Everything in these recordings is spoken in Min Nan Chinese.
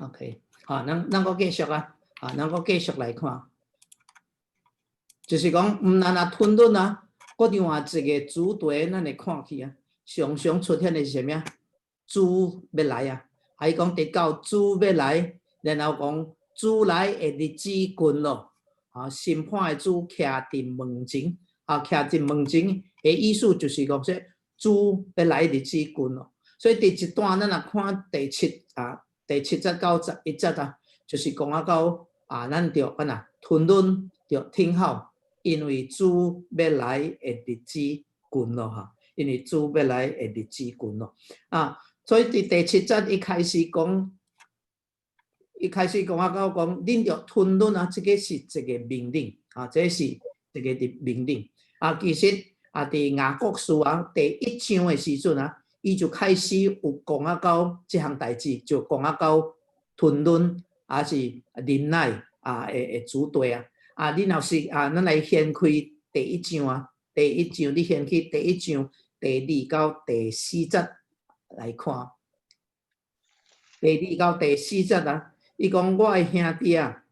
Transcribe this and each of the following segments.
OK，好，咱咱閣繼續啊，啊，咱閣繼續來看，就是講毋但若吞忍啊，閣另外一個主題，咱會看去啊，常常出現的是啥物啊？主欲來啊，啊伊講直到主欲來，然後講主來的日子近咯，啊，審判的主徛佇門前，啊，徛佇門前的意思就是講說主欲來的日子近咯。所以佇這段咱若看第七啊，第七節到11節啊，就是講啊到啊，咱著按怎吞忍，著聽候，因為主欲來的日子近咯哈，因為主欲來的日子近咯啊，所以佇第七節一開始講，一開始講啊到講，恁著吞忍啊，這個是一個命令啊，這是一個的命令啊。其實啊，佇雅各書啊第一章的時陣啊，伊就開始有講啊到這項代誌，就講啊到吞忍抑是忍耐啊的主題啊。啊，你若是啊，咱來掀開第一章啊，第一章你掀去第一章第二到第四節來看，第二到第四節啊，伊講我的兄弟啊，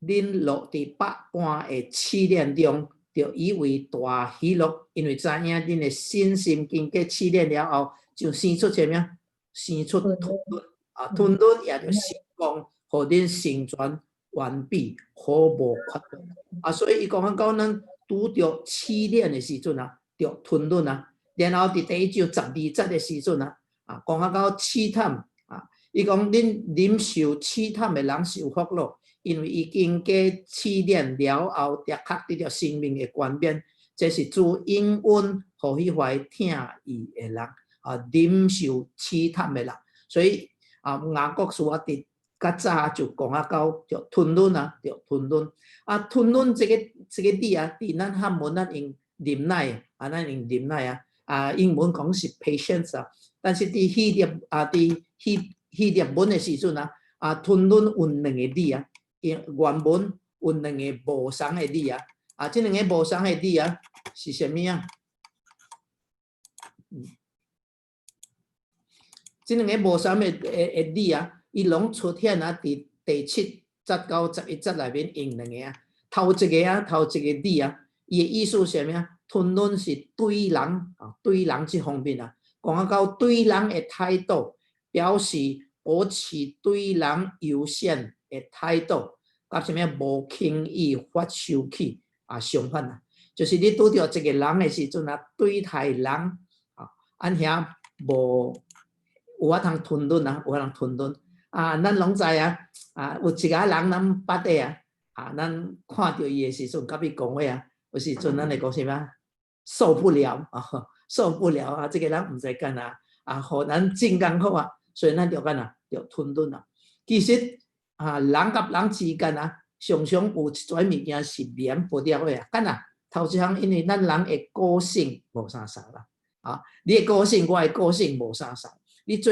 恁落佇百般的試煉中，著以為大喜樂，因為知影恁的信心經過試煉了後，就生出啥物啊？生出吞忍啊，吞忍也就成功，予恁成全完備，毫無缺缺啊！所以伊講講咱拄著試煉的時陣啊，著吞忍啊，然後佇第一章12節的時陣啊，啊講啊到試探啊，伊講恁忍受試探的人是有福樂，因為伊經過試煉了後，的確得著生命的冠冕，這是主應允予彼懷疼伊的人啊，忍受試探的人。所以啊，雅各書啊，佇較早就講啊到著吞忍啊，著吞忍啊，吞忍這個字啊，佇咱漢文咱用忍耐啊，咱用忍耐啊，啊英文講是 patience 啊，但是佇希臘啊，佇希臘文的時陣啊，啊吞忍有兩個字啊，原文有兩個無仝的字啊，啊這兩個無仝的字啊是啥物啊？這兩個無仝的字啊，伊攏出現啊，佇第七節到11節內面用兩個啊。頭一個啊，頭一個字啊，伊的意思是啥物啊？吞忍是對人啊，對人這方面啊，講啊到對人的態度，表示保持對人友善的態度，佮啥物無輕易發受氣啊，相反啊，就是你拄著一個人的時陣啊，對待人啊，按遐無有法通吞忍啊，有法通吞忍。啊，咱攏知啊，啊，有一个人咱捌的啊，啊，咱看著伊的時陣，佮伊講話啊，有時陣咱會講啥物？受不了啊，受不了啊！這個人毋知幹啊，啊，予咱真艱苦啊，所以咱著按怎，著吞忍啊。其實啊，人佮人之間啊，常常有一寡物件是免不了的啊。按怎，頭一項，因為咱人的個性無相仝啦，啊，你的個性，我的個性無相仝。你做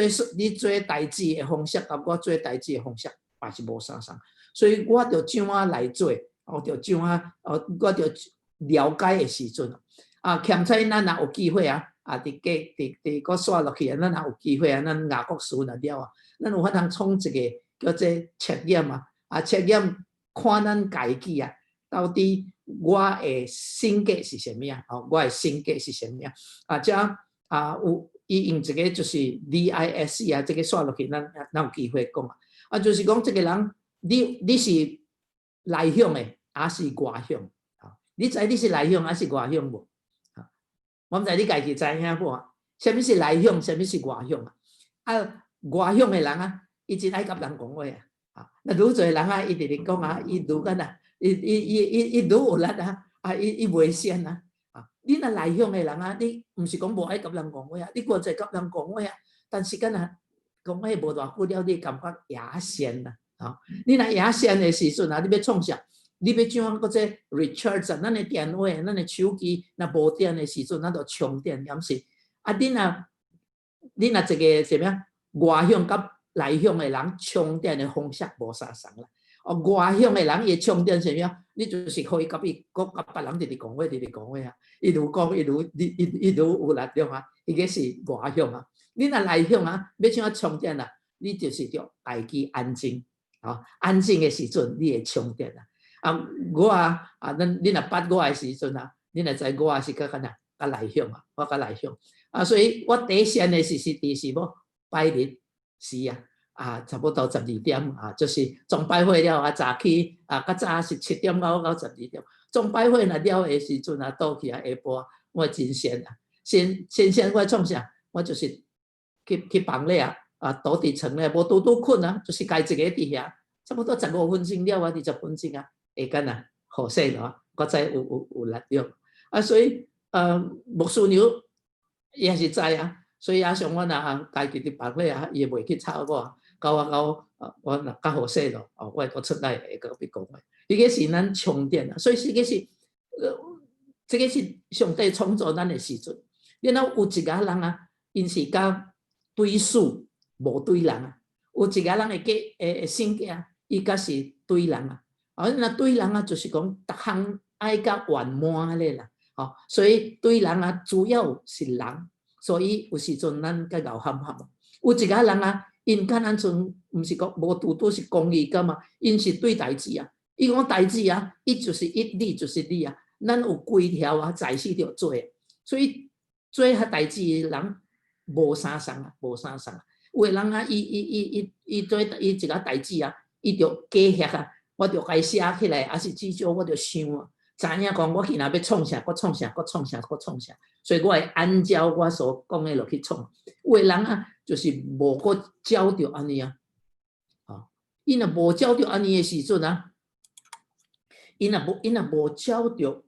代誌的方式，佮我做代誌的方式嘛是無相仝，所以我著怎啊來做，我著怎啊，我著了解的時陣啊，欠彩咱若有機會啊，啊，佇過佇佇閣煞落去啊，咱若有機會啊，咱雅各書若了啊，咱有法通創一個叫做測驗啊，啊，測驗看咱家己啊，到底我的性格是啥物啊？哦，我的性格是啥物啊？啊，這啊有。伊用一個就是 DISC 啊，這個煞落去，咱咱有機會講啊。啊，就是講這個人，你是內向的，抑是外向？啊，你知你是內向抑是外向無？啊，我毋知你家己知影無？啥物是內向，啥物是外向啊？啊，外向的人啊，伊真愛佮人講話啊。啊，若愈濟人啊，伊直直講啊，伊愈敢若，伊伊伊伊伊愈有力啊，啊，伊伊袂先啊。你若內向的人啊，你毋是講無愛佮人講話啊，你閣濟佮人講話啊，但是敢若講話無偌久了，你感覺野仙啦，啊！你若野仙的時陣啊，你欲創啥？你欲怎樣閣這 recharge 咱的電話、咱的手機若無電的時陣，咱就充電，敢是？啊，你若一個啥物外向佮內向的人充電的方式無相仝啦。哦，外向的人伊充電啥物？你就是可以佮伊閣佮別人直直講話，直直講話啊。伊愈講伊愈伊伊伊愈有力量啊。伊個是外向啊。你若內向啊，欲怎樣充電啊？你就是著家己安靜，吼，安靜的時陣，你會充電啊。啊，我啊，啊，咱你若捌我的時陣啊，你若知我是較敢若較內向啊，我較內向。啊，所以我第一線的是是佇是無拜日時啊，啊，差不多12點啊，就是崇拜會了啊，早起啊，較早是7點到12點。崇拜會若了的時陣啊，倒去啊，下晡我真閒啊，先先先我創啥？我就是去房咧啊，啊，倒佇床咧，無拄拄睏啊，就是家一个佇遐，差不多15分鐘了啊，20分鐘啊，會敢若好勢咯，我知有力量啊，所以牧師娘也是知啊，所以啊，像阮啊，家己佇房咧啊，伊會袂去吵我，到我到我若較好勢咯，哦，我會閣出來會閣去講話。彼個是咱充電啊，所以這個是上帝創造咱的時陣。然後有一个人啊，𪜶是較對事無對人啊，有一个人的個性格啊，伊較是對人啊。啊，若對人啊，就是講逐項愛較圓滿咧啦。吼，所以對人啊，主要是人，所以有時陣咱較𠢕含含。有一个人啊，𪜶較咱陣毋是講無拄拄是公義感嘛，𪜶是對代誌啊。伊講代誌啊，一就是一，二就是二啊。咱有規條啊，在世著做，所以做遐代誌的人無相仝啊，無相仝啊。有的人啊，伊伊伊伊伊做伊一個代誌啊，伊著加額啊，我著共伊寫起來，抑是至少我著想啊，知影講我今仔欲創啥，閣創啥，閣創啥，閣創啥，所以我會按照我所講的落去創。有的人啊，就是無閣照著按呢啊，吼，伊若無照著按呢的時陣啊，伊若無照著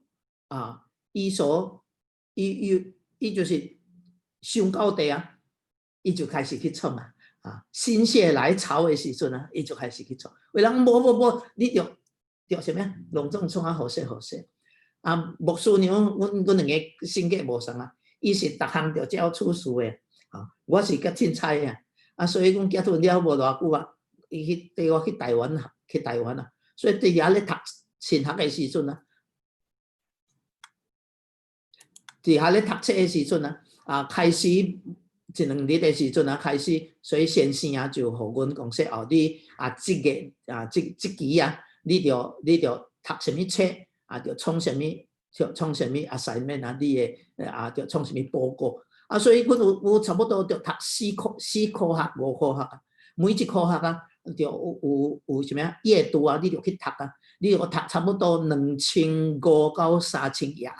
啊，伊所伊伊伊就是想到底啊，伊就開始去創啊，啊，心血來潮的時陣啊，伊就開始去創。有人無無無，你著著啥物啊？攏總創啊好勢好勢。啊，牧師娘，阮兩个性格無仝啊，伊是逐項著照處事的，啊，我是較凊彩的啊，所以阮結婚了無偌久啊，伊去綴我去台灣啊，去台灣啊，所以佇遐咧讀神學的時陣啊，佇遐咧讀冊的時陣啊，啊，開始一兩日的時陣啊，開始，所以先生啊就予阮講說，哦，你啊，這個啊，這期啊，你著讀啥物冊啊，著創啥物，創啥物 assignment 啊，你的啊，著創啥物報告啊，所以阮有差不多著讀四科學五科學啊，每一科學啊，著有啥物啊，閱讀啊，你著去讀啊，你著讀差不多2500到3000頁，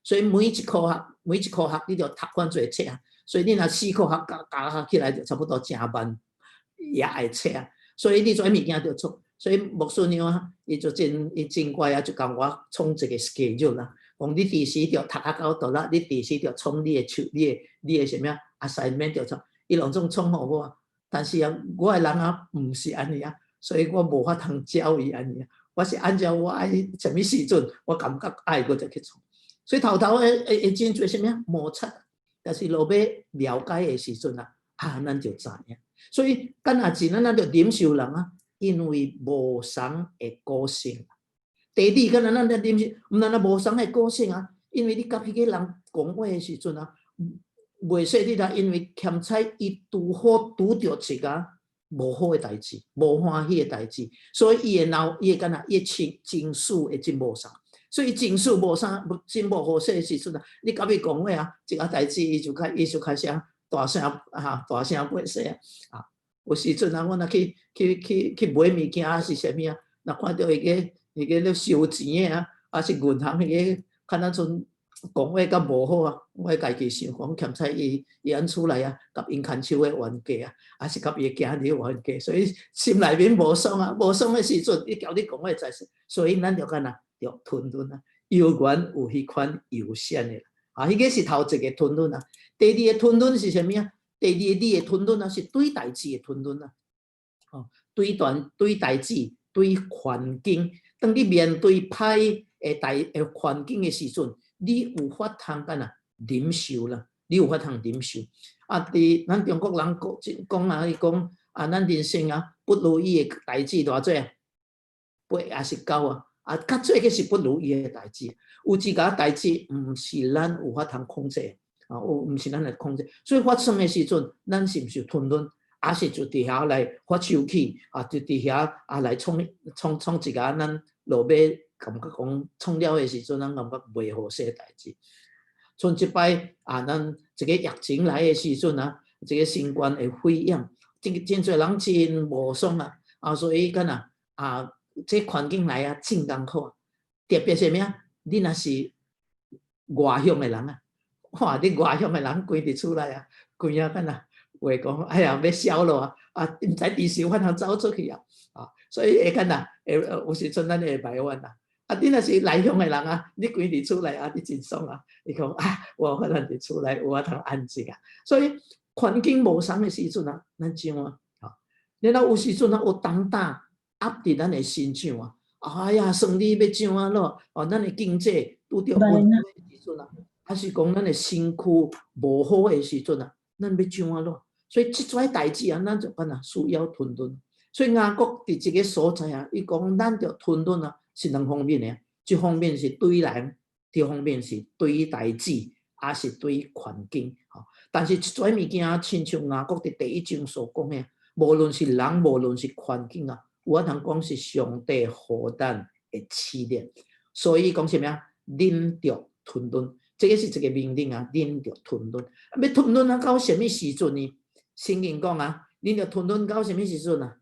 所以每一科學你著讀遐濟冊啊，所以你若四科學加加起來就差不多成萬頁的冊啊，所以你做物件著做，所以牧師娘啊，伊就真伊真乖啊，就共我創一個 schedule 啦，講你佇時著讀啊到倒啦，你佇時著創你的手，你的啥物啊，assignment 著創，伊攏總創予我，但是啊，我的人啊，毋是按呢啊，所以我無法通照伊按呢啊，我是按照我愛啥物時陣，我感覺愛我就去創，所以頭頭會真濟啥物啊摩擦，但是落尾了解的時陣啊，啊，咱就知影。所以敢若是咱就忍受人啊，因為無仝的個性。第二，敢若咱咧忍受，毋但若無仝的個性啊，因為你佮彼個人講話的時陣啊，袂說你啦，因為欠彩伊拄好拄著一個無好的代誌，無歡喜的代誌，所以伊的腦，伊會敢若伊的情緒會真無仝，所以情緒無啥，真無好勢的時陣啊，你佮伊講話啊，一個代誌伊就開始啊大聲啊大聲袂說啊，啊，有時陣啊，阮若去買物件抑是啥物啊，若看著彼個咧收錢的啊，抑是銀行彼個，看咱陣講話較無好啊，我會家己想講欠彩伊按出來啊，佮𪜶牽手的冤家啊，抑是佮伊的囝兒冤家，所以心內面無爽啊，無爽的時陣，伊共你講話在說，所以咱就敢若著吞忍啊，猶原有彼款友善的，啊，彼個是頭一個吞忍啊。第二個吞忍是啥物啊？第二個你的吞忍啊，是對代誌的吞忍啊。哦，對段對代誌、對環境，當你面對歹的代的環境的時陣，你有法通敢若忍受啦？你有法通忍受？啊，佇咱中國人講講啊，伊講啊，咱人生啊，不如意的代誌偌濟啊？八抑是九啊？啊，較濟個是不如意的代誌。有一個代誌毋是咱有法通控制啊，有毋是咱來控制。所以發生的時陣，咱是毋是吞忍？抑是就佇遐來發手氣啊，就佇遐啊來創創創一個咱落尾感覺講創了的時陣，咱感覺袂好勢代誌。像這擺啊，咱這個疫情來的時陣啊，這個新冠的肺炎，這個真濟人真無爽啊，啊，所以敢若啊，這環境來啊，真艱苦。特別是啥物？你若是外向的人啊，哇！你外向的人關佇厝內啊，關啊敢若話講，哎呀，欲消囉啊！啊，毋知佇時有法通走出去啊！啊，所以會敢若會有時陣咱會埋怨啊。啊，你若是內向的人啊，你關佇厝內啊，你真爽啊！你講啊，我有法通佇厝內有法通安靜啊。所以環境無仝的時陣啊，咱怎啊？啊，然後有時陣啊，有重擔壓佇咱的身上啊。哎呀，生理欲怎啊囉？哦，咱的經濟拄著問題的時陣啊，抑是講咱的身軀無好的時陣啊，咱欲怎啊囉？所以這種代誌啊，咱就敢若需要吞忍。所以雅各佇這個所在啊，伊講咱著吞忍啊，是兩方面的，一方面是對人，一方面是對代誌，抑是對環境。吼，但是這種物件，親像雅各佇第一章所講的，無論是人，無論是環境啊，有法通講是上帝予咱的試煉。所以講啥物啊？忍著吞忍，這個是一個命令啊！忍著吞忍，欲吞忍啊，到啥物時陣呢？聖經講啊，忍著吞忍到啥物時陣啊？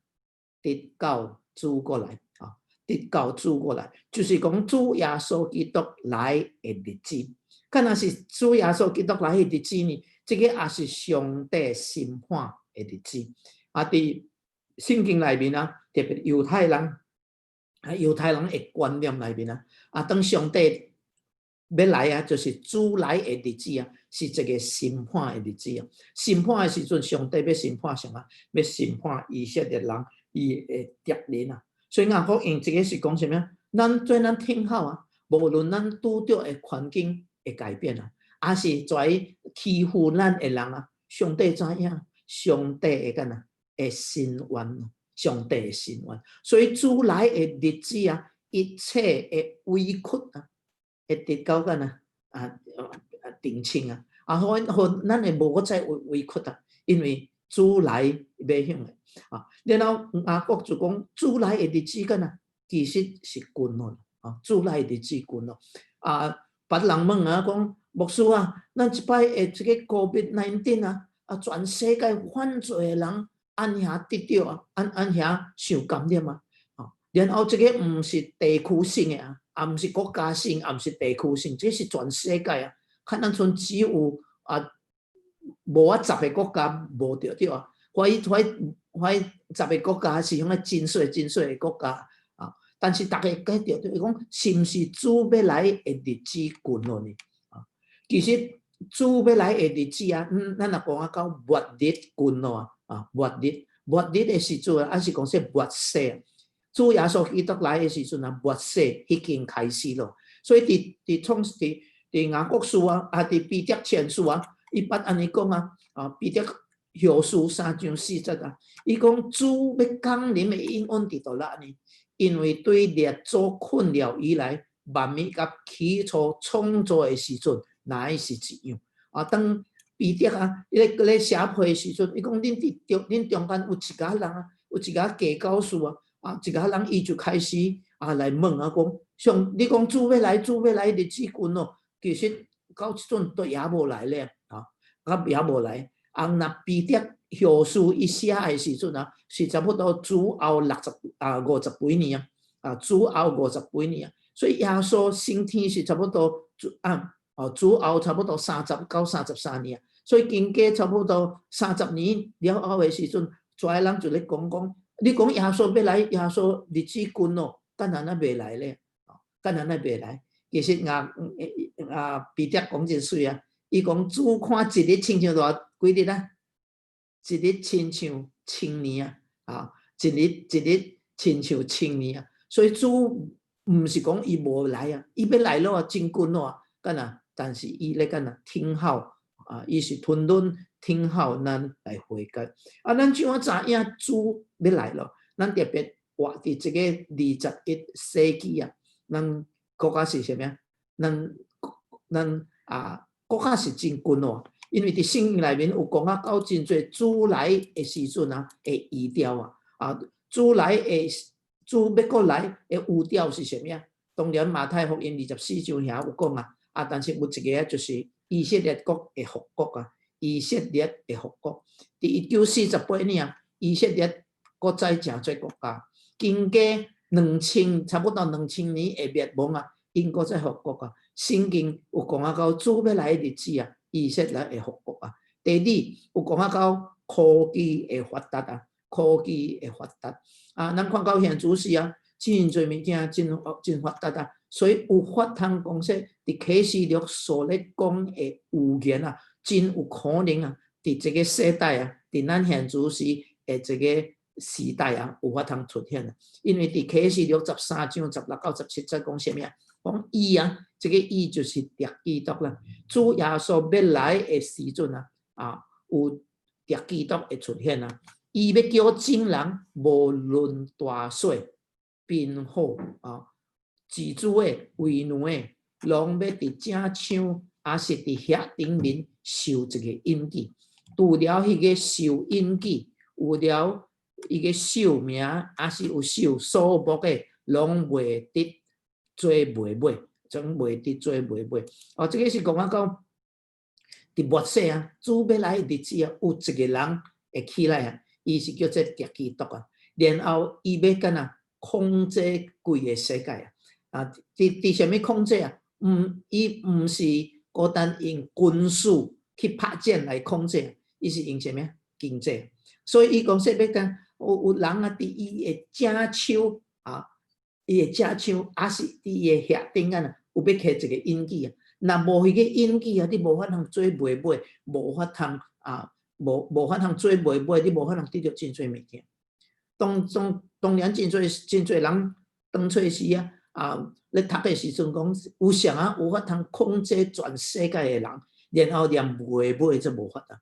直到主過來啊！直到主過來，就是講主耶穌基督來的日子。敢若是主耶穌基督來的日子呢？這個也是上帝審判的日子。啊，佇聖經內面啊，特別猶太人啊，猶太人的觀念內面啊，啊，當上帝欲來啊，就是主來的日子啊，是一個審判的日子啊。審判的時陣，上帝欲審判啥啊？欲審判以色列人伊的敵人啊。所以雅各用這個是講啥物啊？咱做咱聽好啊，無論咱拄著的環境會改變啊，抑是在欺負咱的人啊，上帝知影，上帝會敢若會伸冤，上帝會伸冤。所以主來的日子啊，一切的委屈啊，會得到敢若啊啊澄清啊，啊，予予咱會無閣再委委屈啊，因為主來欲向的啊。然後雅各就講主來的日子敢若其實是近咯，啊，主來的日子近咯。啊，別人問啊，講牧師啊，咱這擺的這個 COVID-19 啊，啊，全世界犯罪的人按遐得著啊，按按遐受感染啊，啊，然後這個毋是地區性的啊，也毋是國家性，也毋是地區性，這是全世界啊，可能賰只有啊，無啊十个國家無著著啊，懷懷懷十个國家是遐真細真細的國家啊，但是逐家計著著，伊講是毋是主欲來的日子近咯呢？啊，其實主欲來的日子啊，咱若講啊到末日近咯啊，啊，末日末日的時陣，抑是講說末世，主耶穌基督來的時陣啊，末世已經開始咯。所以佇佇創佇佇雅各書啊，啊佇彼得前書啊，伊捌按呢講啊，啊彼得後書三章四節啊，伊講主欲降臨的應允佇佗落呢？因為對列祖睏了以來，萬物佮起初創造的時陣，乃是一樣。啊，當彼得啊，伊咧咧寫批的時陣，伊講恁佇中恁中間有一寡人啊，有一寡假教師啊，啊，一寡人伊就開始啊來問啊講，像你講主欲來，主欲來日子近咯，其實到這陣都猶無來咧，啊，啊猶無來。啊，若彼得後書伊寫的時陣啊，是差不多主後六十啊五十幾年啊，啊主後五十幾年啊，所以耶穌升天是差不多主啊哦主後差不多30到33年啊，所以經過差不多三十年了後的時陣，遮人就咧講講，你講耶穌欲來，耶穌日子近咯，敢若那未來咧，敢若那未來。其實啊啊彼得講真媠啊，伊講主看一日親像偌幾日啊？一日親像千年啊！啊，一日一日親像千年啊！所以主毋是講伊無來啊，伊欲來咯，真近咯，敢若，但是伊咧敢若聽候啊，伊是吞忍聽候咱來悔改。啊，咱怎樣知影主欲來咯？咱特別活佇這個21世紀啊，咱國家是啥物啊？咱咱啊，國家是真近咯。因為佇聖經內面有講啊，到真濟主來的時陣啊，會預兆啊，啊，主來的主欲閣來的預兆是啥物啊？當然馬太福音24章遐有講啊，啊，但是有一個就是以色列國的復國啊，以色列的復國。佇1948年啊，以色列閣再成做國家，經過兩千差不多2000年的滅亡啊，𪜶閣再復國啊。聖經有講啊，到主欲來的日子啊，以色列會復國啊。第二有講啊，到科技會發達啊，科技會發達啊。咱看到現主時啊，真濟物件真真發達啊，所以有法通講說，佇啟示錄所咧講的預言啊，真有可能啊，佇這個世代啊，佇咱現主時的這個時代啊，有法通出現啊。因為佇啟示錄13章16到17節講啥物啊？講伊啊，這個伊就是敵基督啦。主耶穌欲來的時陣啊，啊，有敵基督會出現啊。伊欲叫眾人無論大細、貧富啊，自主的、為奴的，攏欲佇正手，抑是佇額頂面受一個印記。除了彼個受印記，有了伊個獸名，抑是有受數目的，攏袂得做買賣，總袂得做買賣。哦，這個是講啊講，佇末世啊，主欲來的日子啊，有一個人會起來啊，伊是叫做敵基督啊。然後伊欲敢若控制規個世界啊！啊，佇啥物控制啊？毋，伊毋是孤單用軍事去拍戰來控制，伊是用啥物經濟。所以伊講說欲講有人啊，佇伊的正手啊，伊的正手，抑是佇伊的額頂啊，有欲刻一個印記啊。若無彼個印記啊，你無法通做買賣，無法通啊，無法通做買賣，你無法通得著真濟物件。當然真濟真濟人當初時啊，啊，咧讀的時陣講，有誰啊有法通控制全世界的人，然後連買賣都無法啊。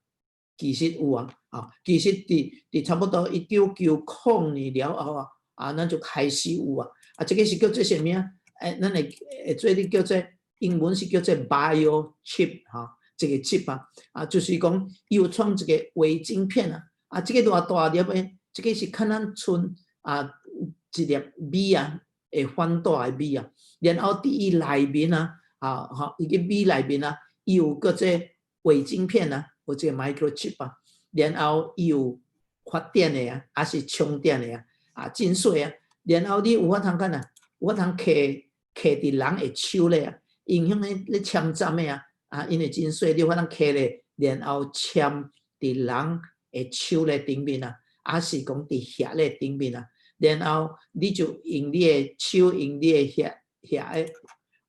其實有啊，啊，其實佇差不多1990年了後啊，啊，咱就開始有啊，啊，這個是叫做啥物啊？欸，咱會做咧叫做英文是叫做 bio chip 哈，這個 chip 啊，啊，就是講伊有創一個微晶片啊，啊，這個偌大粒的，這個是較咱賰啊一粒米啊，會翻大的米啊，然後佇伊內面啊，啊，吼，伊個米內面啊，伊有叫做微晶片啊，有這個 microchip 啊，然後伊有發電的啊，抑是充電的啊，啊，真細啊，然後你有法通看啊，有法通刻刻佇人的手咧啊，影響咧咧簽站的啊，啊，因為真細，你有法通刻咧，然後簽佇人的手咧頂面啊，抑是講佇額咧頂面啊，然後你就用你的手，用你的額額的，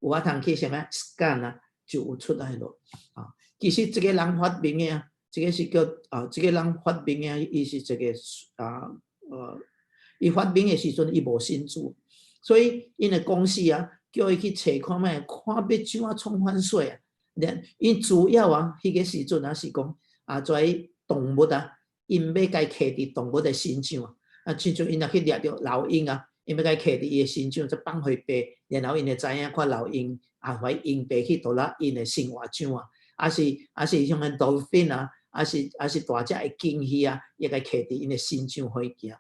有法通去啥物 scan 啊，就有出來咯，啊。其實這個人發明的啊，這個是叫啊，這個人發明的，伊是一個啊，伊發明的時陣伊無信主，所以𪜶的公司啊，叫伊去揣看覓，看欲怎啊創反稅啊。連𪜶主要啊，彼個時陣啊是講啊，這動物啊，𪜶欲共刻佇動物的身上啊，啊，親像𪜶若去掠著老鷹啊，𪜶欲共刻佇伊的身上，才放予爸，然後𪜶會知影看老鷹啊，懷鷹爬去佗落𪜶的生活場啊。抑是像個 dolphin 啊，抑是大隻的鯨魚啊，伊共刻佇𪜶的身上予伊行。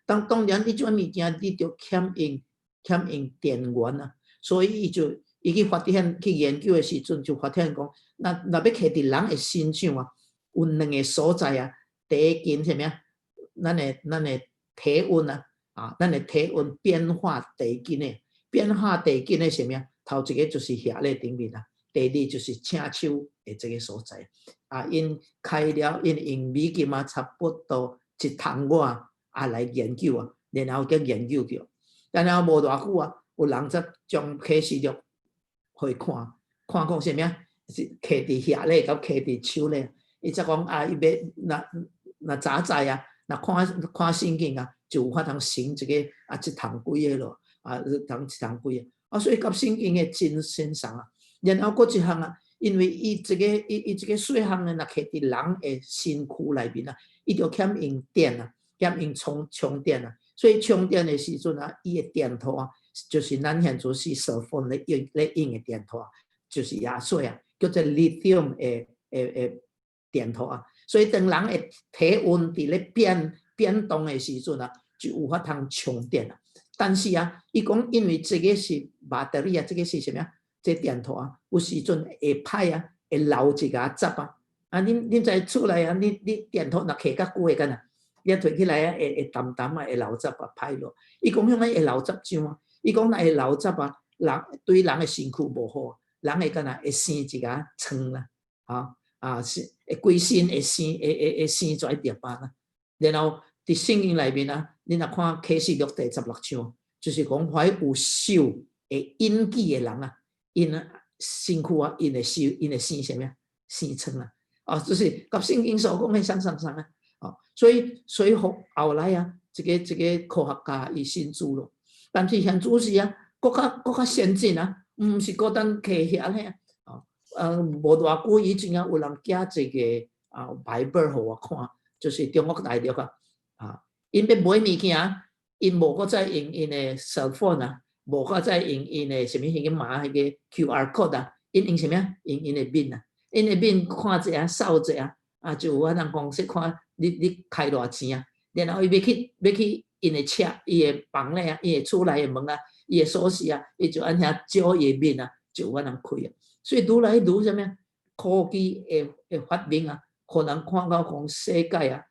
當然，這種物件你著欠用電源啊，所以伊就伊去發現去研究的時陣，就發現講，若欲刻佇人的身上啊，有兩個所在啊，第一間啥物啊？咱的體溫啊，啊，咱的體溫變化第緊的，變化第緊的啥物啊？頭一個就是額咧頂面啊。第二就是請手的這個所在，啊，𪜶開了，𪜶用美金啊，差不多一桶外啊來研究啊，然後閣研究著，然後無偌久啊，有人才將啟示錄予伊看，看講啥物啊？是刻佇額咧，佮刻佇手咧。伊才講啊，伊欲若若早知啊，若看看聖經啊，就有法通省一個啊一桶幾个咯，啊，一桶一桶幾个，啊，所以佮聖經的真真相啊。然後閣一項啊，因為伊這個伊這個細項的，若刻佇人的身軀內面啊，伊就欠用電啊，欠用充電啊，所以充電的時陣啊，伊的電池啊，就是咱現在是手風咧用的電池，就是也細啊，叫做 lithium 的的的電圖啊。所以當人的體溫佇咧變變動的時陣啊，就有法通充電啊。但是啊，伊講因為這个是 battery 啊，這个是啥物啊？這電圖啊，有時陣會歹啊，會流一个汁啊。啊，恁知厝內啊，你電圖若揢較久會敢若，你提起來啊，會澹澹啊，會流汁啊，歹咯。伊講向會流汁漿啊，伊講若會流汁啊，人對人的身軀無好，人會敢若會生一个瘡啦，啊啊是會規身會生會會會生出來粒仔啦。然後佇聖經內面啊，你若看啟示錄第16章，就是講凡有獸的印記的人啊，𪜶身軀啊，𪜶會生𪜶會生啥物啊？生瘡啊！哦，就是佮聖經所講的相相相啊！哦，所以後來啊，這個科學家伊信主咯，但是現主時啊，閣較先進啊，毋是孤單揢遐咧啊！哦，無偌久以前啊，有人寄一個啊牌本予我看，就是中國大陸啊，啊，𪜶欲買物件，𪜶無閣再用𪜶的 cell phone 啊，無閣再用𪜶的啥物彼個碼彼個 QR code 啊，𪜶用啥物啊？用𪜶的面啊，𪜶的面看一下，掃一下，啊，就有法通方式看你開偌錢啊，然後伊欲去𪜶的車，伊的房內啊，伊的厝內的門啊，伊的鎖匙啊，伊就按遐照伊的面啊，就有法通開啊。所以愈來愈啥物啊？科技的發明啊，可能看到講世界啊，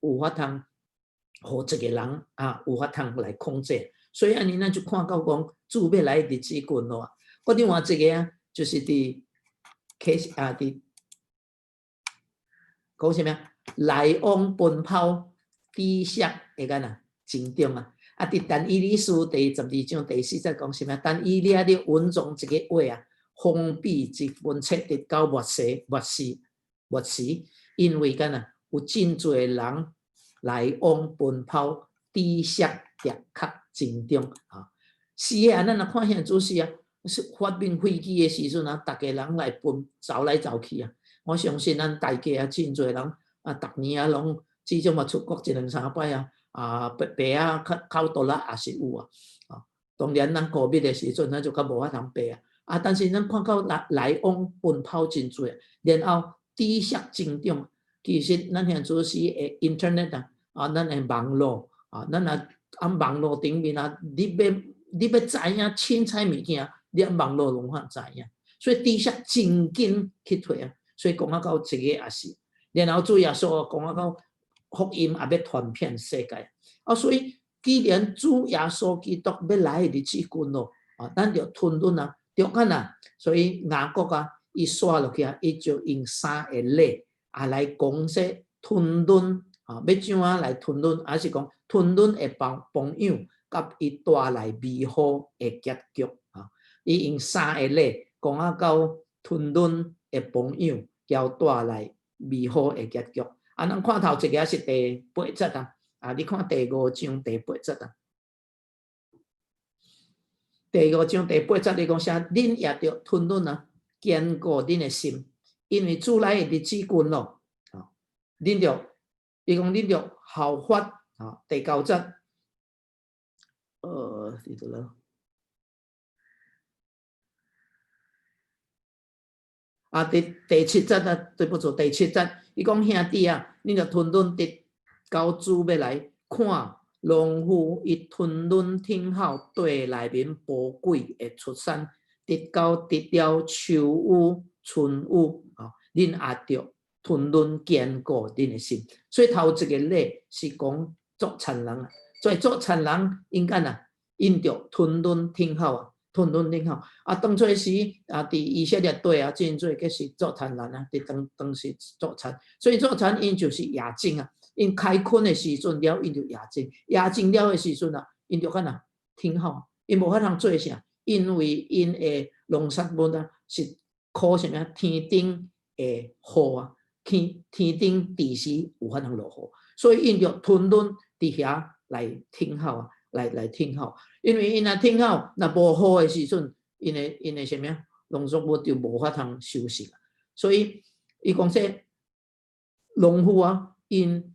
有法通予一个人啊，有法通來控制。所以按呢，咱就看到講主欲來的日子近咯。閣另外一个啊，就是佇啟啊，佇講啥物啊？來往奔跑，知識會敢若增長啊！啊，佇但以理書第12章第4節講啥物？但以理啊，咧隱藏一个話啊，封閉這本冊，直到末世、末時、末時，因為敢若有真濟人來往奔跑，知識的確增長啊！是啊，咱若看現主時啊，是發明飛機的時陣啊，逐家人來奔走來走去啊！我相信咱大家啊，真濟人啊，逐年啊，攏至少嘛出國一兩三擺啊，啊，爬爬啊，較較多啦也是有啊。啊，當然咱 COVID 的時陣，咱就較無法通爬啊。啊，但是咱看到來往奔跑真濟，然後知識增長，其實咱現主時的 internet 啊，啊，咱的網路啊，咱若按網路頂面啊，你欲知影凊彩物件，你按網路攏會知影。所以知識真緊去提啊，所以講啊到這个也是，然後主耶穌講啊到福音也欲傳遍世界，啊，所以既然主耶穌基督欲來的日子近咯，啊，咱著吞忍啊，著按啊，所以雅各啊，伊寫落去啊，伊就用三个例啊來講說吞忍啊，欲怎啊來吞忍，還是講吞忍會幫保養，佮伊帶來美好的結局啊。伊用三个例講啊到吞忍的保養，交帶來美好的結局。啊，咱看頭一个是第八節啊，啊，你看第五章第八節啊。第五章第八節，你講啥？恁也著吞忍啊，堅固恁的心，因為主來的日子近咯。啊，恁著，伊講恁著效法啊。第九節，佇佗落？啊，第七節啊，對不住，第七節，伊講兄弟啊，恁著吞忍直到主欲來看。農夫伊吞忍等候地內面寶貴的出產，直到得了秋雨春雨，啊，恁也著吞忍堅固恁的心。所以頭一個例是講做田人啊，所以做田人應該啊，𪜶著吞忍等候啊，吞忍等候。啊，當初時啊，佇以色列地啊，真濟閣是做田人啊，佇當時做田，所以做田𪜶就是夜種啊。𪜶開墾的時陣了，𪜶就夜種；夜種了的時陣啊，𪜶就按怎等候，𪜶無法通做啥，因為𪜶的農作物啊是靠啥物啊？天頂的雨啊，天頂定時有法通落雨，所以𪜶就吞忍佇遐來等候啊，來等候。因為𪜶若等候，若無雨的時陣，𪜶的啥物啊？農作物就無法通收成。所以伊講說農夫啊，𪜶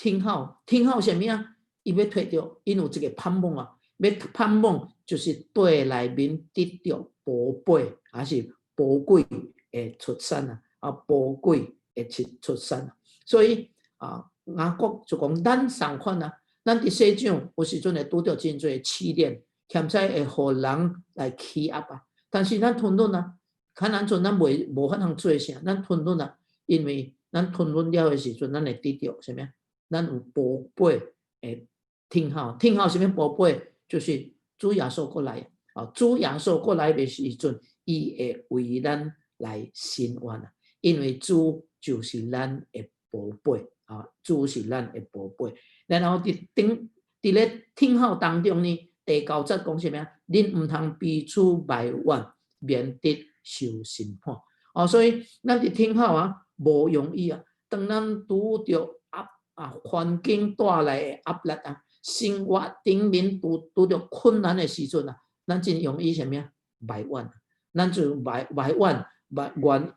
等候，等候啥物啊？伊欲提著，𪜶有一个盼望啊，欲盼望就是地內面得著寶貝，還是寶貴的出產啊，啊，寶貴會出山。所以啊，雅各就講咱仝款啊，咱佇世上有時陣會拄著真濟試煉，欠使會予人來欺壓啊。但是咱吞忍啊，較難陣咱袂無法通做啥，咱吞忍啊，因為咱吞忍了的時陣，咱會得著啥物？咱有寶貝的聽候，聽候啥物寶貝？就是主耶穌過來啊！主耶穌過來的時陣，伊會為咱來伸冤啊！因為主就是咱的寶貝啊！主是咱的寶貝。然後佇頂佇咧聽候當中呢，第九節講啥物？恁毋通彼此埋怨，免得受審判。哦，所以咱佇聽候啊，無容易啊！當咱拄著壓啊環境帶來的壓力啊，生活頂面拄拄著困難的時陣啊，咱真容易啥物埋怨，咱就埋怨埋怨，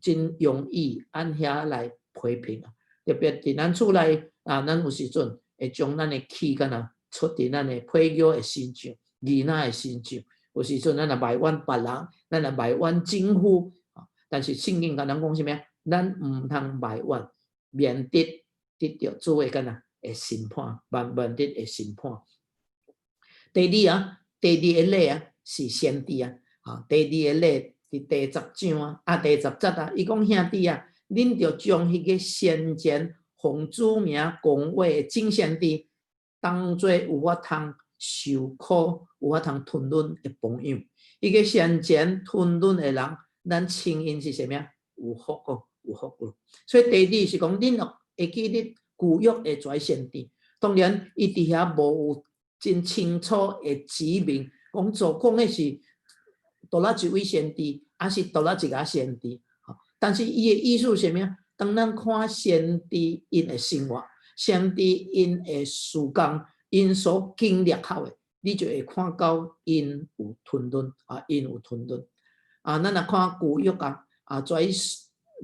真容易按遐來批評啊。特別佇咱厝內啊，咱有時陣會將咱的氣敢若出佇咱的配偶的身上、囡仔的身上。有時陣咱若埋怨別人，咱若埋怨政府啊，但是聖經共咱講啥物？咱毋通埋怨，免得得著主的敢若會審判，免得會審判。第二啊，第二個例啊是先知啊，啊，第二個例佇第十章啊，啊第十節啊，伊講兄弟啊，恁著將彼個先前奉主名講話的眾先知，當做有法通受苦、有法通吞忍的榜樣。彼個先前吞忍的人，咱稱𪜶是啥物？有福哦，有福哦。所以第二是講，恁若會記得舊約的這先知，當然伊佇遐無有真清楚的指明，講做講的是佗落一位先知，抑是佗落一个先知。但是伊的意思是啥物？當咱看先知𪜶的生活，先知𪜶的事工，𪜶所經歷好的，你就會看到𪜶有吞忍啊，𪜶有吞忍啊。咱若看舊約啊，啊，做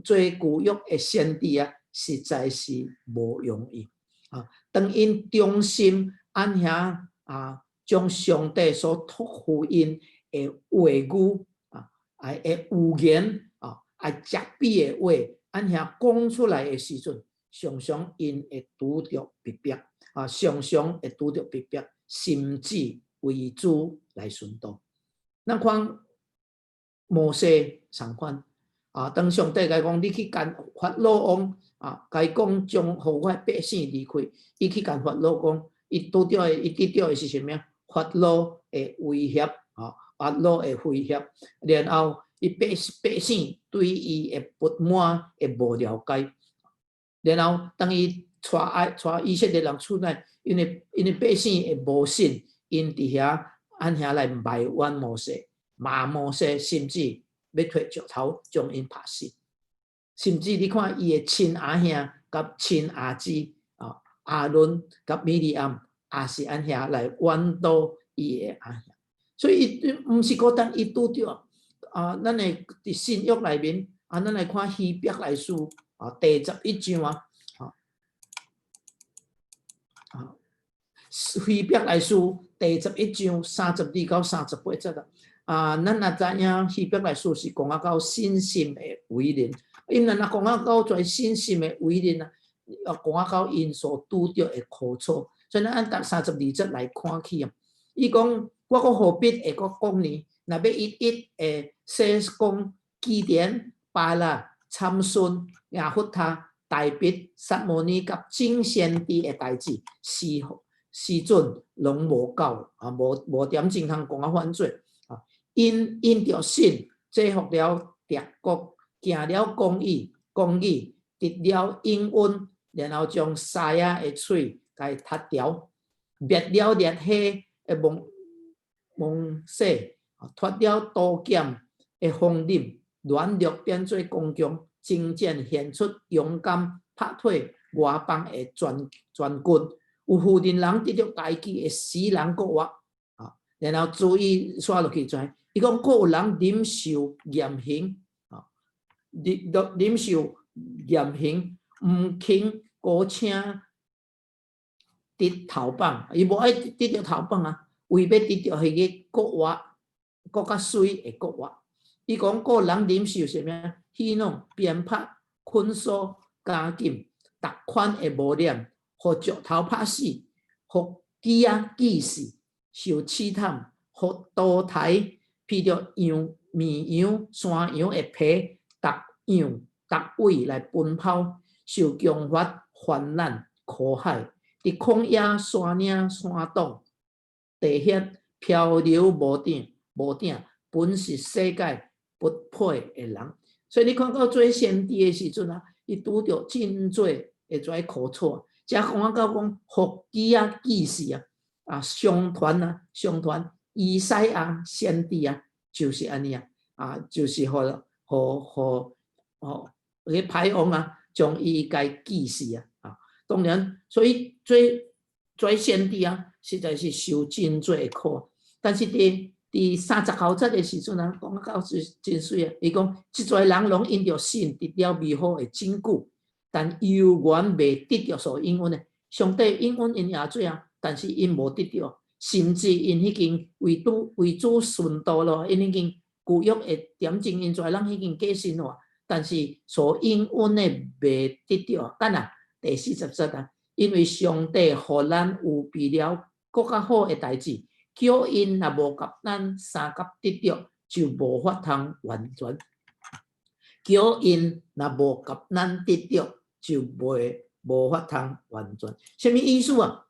做舊約的先知啊，實在是無容易啊。當𪜶忠心按遐啊，將上帝所託付𪜶的話語啊，啊的預言啊，啊責備的話，按遐講出來的時陣，常常𪜶會拄著逼迫啊，常常會拄著逼迫，甚至為主來殉道。咱看摩西仝款啊，當上帝共伊講，你去共法老王啊，共伊講將予我百姓離開，伊去共法老講，伊拄著的，伊得著的是啥物？法老的威脅啊，法老的威脅，然後伊百姓對伊的不滿的無了解，然後當伊帶以色列人出來，因為百姓的無信，𪜶佇遐按遐來埋怨摩西，罵摩西，甚至欲提石頭將𪜶拍死，甚至你看伊的親阿兄佮親阿姊啊，亞倫佮米利暗，也是按遐來怨妒伊的阿兄，所以伊毋是孤單，伊拄著啊，咱的佇新約內面啊，咱來看希伯來書啊，第11章啊，啊啊，希伯來書第11章32到38節啊，啊，咱若知影希伯來書是講啊到信心的偉人，𪜶若講啊到這信心的偉人啊，啊講啊到𪜶所拄著的苦楚，所以咱按讀三十二節來看起啊，伊講我閣何必會閣講呢？若欲一一會細講基甸、巴拉、參孫、耶弗他、大衛、撒母耳佮眾先知的代誌，時陣攏無夠啊，無點鐘通講啊反做啊。𪜶因著信制伏了敵國，行了公義，得了應允，然後將獅仔的喙共窒牢，滅了烈火的猛獸，脫了刀劍的鋒刃，軟弱變做剛強，征戰顯出勇敢，拍退外邦的全軍。有婦人人得著家己的死人復活啊！然後注意煞落去跩，伊講閣有人忍受嚴刑啊，忍受嚴刑，毋肯高聲得頭棒，伊無愛得著頭棒啊，為欲得著彼個復活，閣較媠的復活。伊講閣有人忍受啥物？戲弄、鞭拍、捆鎖監禁，逐款的污染，予石頭拍死，予飢仔餓死，受試探，予刀刣，披著羊綿羊、山羊的皮，逐樣逐位來奔跑，受窮乏、患難、苦海，佇曠野、山嶺、山洞、地穴漂流無定，無定，本是世界不配的人。所以你看到做先知的時陣啊，伊拄著真濟的這苦楚。遮講啊到講，予飢仔餓死啊，啊，相傳啊，相傳以賽亞先知啊，就是按呢啊，啊，就是予予予予彼歹王啊，將伊共餓死啊，啊，當然，所以做做先知啊，實在是受真濟的苦。但是佇39節的時陣啊，講到真真媠啊，伊講這濟人攏因著信得了美好的證據，但猶原未得著所應允的。上帝應允𪜶也做啊，但是𪜶無得著，甚至𪜶已經為主為主殉道咯，𪜶已經舊約的點證，𪜶濟人已經過身咯，但是所應允的未得著。等下第40節啊，因為上帝予咱預備了閣較好的代誌，叫𪜶若無佮咱相佮得著，就無法通完全。叫𪜶若無佮咱得著，就袂無法通完全。啥物意思啊？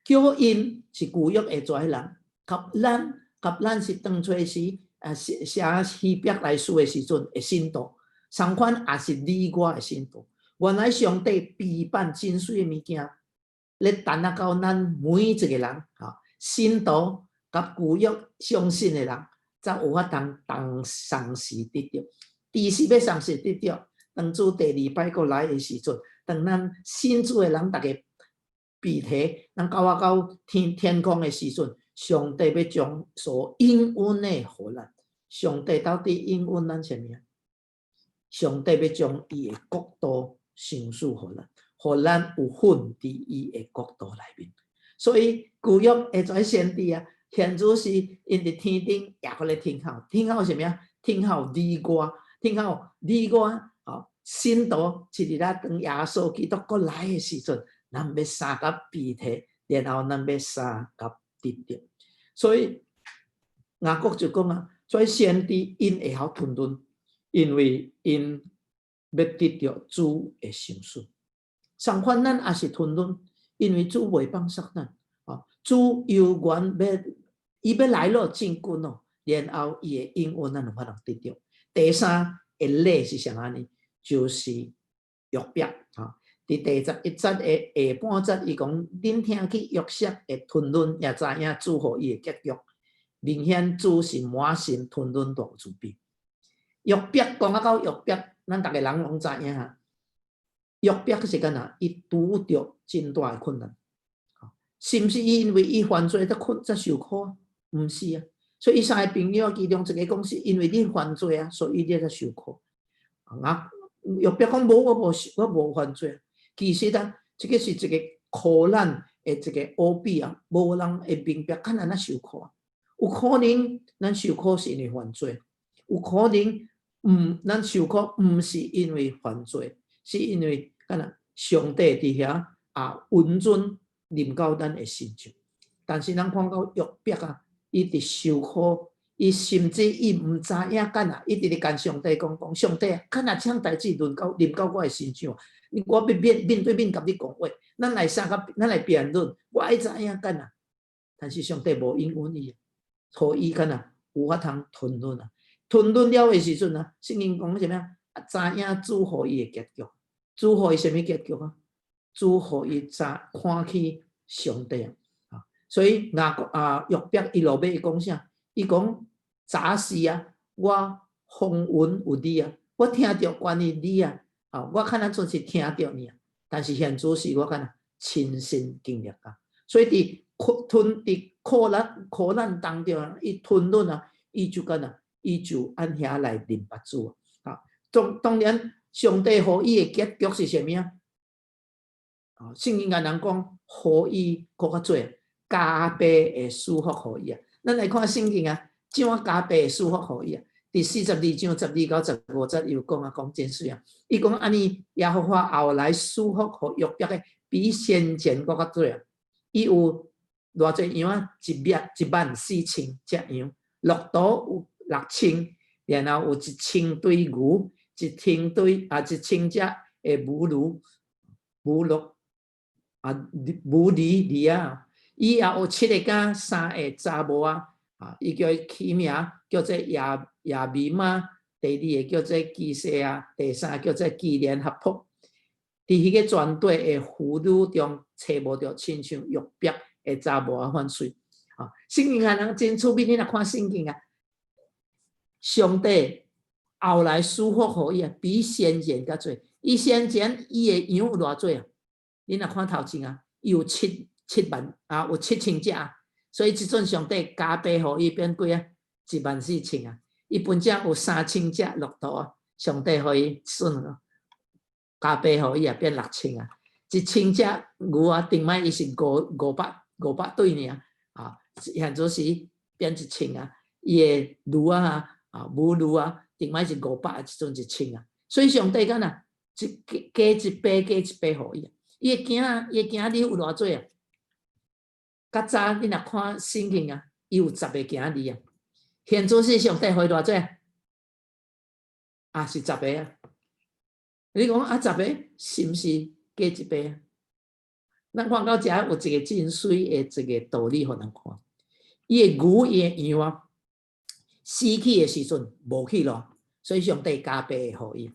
叫𪜶是舊約的這人，佮咱佮咱是當初時啊寫寫希伯來書的時陣的信徒，相款也是你我的信徒。原來上帝備辦真媠的物件，咧等啊到咱每一個人，吼，信徒佮舊約相信的人，才有法通同同時得著。佇時欲同時得著，當主第二擺閣來的時陣，當咱信主的人逐家被提，咱到啊到天天空的時陣，上帝欲將所應允的予咱。上帝到底應允咱啥物啊？上帝欲將伊的國度賞賜予咱，予咱有份佇伊的國度內面。所以舊約的這先知啊，現主是𪜶佇天頂也閣咧聽候，聽候啥物啊？聽候你我，聽候你我，吼，信徒一日啊，當耶穌基督閣來的時陣，咱欲相佮被提，然後咱欲相佮得著。所以雅各就講啊，這先知𪜶會曉吞忍，因為𪜶欲得著主的賞賜。相反，咱也是吞忍，因為主袂放殺咱。哦，主猶原欲伊欲來咯，真近咯，然後伊會應允咱有法度得著。第三個例是啥呢？就是約伯，吼，佇第11節的下半節，伊講：恁聽去約瑟的吞忍，也知影主予伊的結局。明顯主是滿心吞忍大慈悲。約伯講啊到約伯，咱逐个人攏知影哈。約伯是敢若伊拄著真大的困難，是毋是因為伊犯罪才困才受苦？毋是啊，所以伊三个朋友其中一個講是因為你犯罪啊，所以你才受苦。啊，約伯講無，我無我無犯罪。其實啊，這個是一個苦難的一個奧秘啊，無人會明白敢按怎受苦。有可能咱受苦是因為犯罪，有可能毋咱受苦毋是因為犯罪，是因為敢若上帝佇遐啊允准臨到咱的身上。但是咱看到約伯啊，伊佇受苦，伊甚至伊毋知影敢若，伊直直共上帝講講，上帝啊，敢若這項代誌輪到臨到我的身上，我欲面面對面共你講話，咱來相佮，咱來辯論，我愛知影敢若，但是上帝無應允伊，予伊敢若有法通吞忍啊，吞忍了的時陣啊，聖經講啥物啊？知影主予伊的結局，主予伊啥物結局啊？主予伊知看起上帝啊，所以雅各啊約伯伊落尾伊講啥？伊講早時啊，我風聞有你啊，我聽著關於你啊，啊，我可能陣是聽著爾，但是現主是我敢若親身經歷啊，所以佇苦吞佇苦難苦難當中啊，伊吞忍啊，伊就敢若伊就按遐來認捌主啊。當當然，上帝予伊的結局是啥物啊？啊，聖經共人講，予伊閣較濟加倍的賜福予伊啊。咱來看聖經啊，怎樣加倍的賜福予伊啊？第42章12到15節又講啊，講真媠啊！伊講按呢，耶和華後來賜福予約伯的，比先前閣較濟啊！伊有偌濟羊啊？114,000隻羊，駱駝有6,000，然後有1000對牛，1000對啊，1000隻的母驢、母驢啊，母驢驢啊！伊也有七个囝，三个查某仔啊！伊叫伊起名叫做耶米瑪，第二個叫做基西亞，第三叫做基連哈噗。佇彼個全地的婦女中，揣無著親像約伯的查某仔款媠。啊，聖經啊，人真趣味，你若看聖經啊，上帝後來賜福予伊啊，比先前較濟。伊先前伊的羊有偌濟啊？你若看頭前啊，伊有7萬啊，有7000隻啊。所以這陣上帝加倍予伊變幾啊？14,000啊！伊本只有3000隻駱駝啊，上帝予伊算加倍予伊也變6000啊！1000隻牛啊，頂擺伊是500對爾啊，現在是變一千啊！伊的驢啊啊母驢啊，頂擺是500，這陣1000啊！所以上帝敢若一加一倍加一倍予伊啊！伊的囝兒有偌濟啊？較早你若看聖經啊，伊有十個囝兒啊。現在是上帝予伊偌濟？啊，是十個啊！你講啊，十個是毋是加一倍啊？咱看到遮有一個真媠的一個道理，予咱看。伊的牛，伊的羊啊，死去的時陣無去咯，所以上帝加倍予伊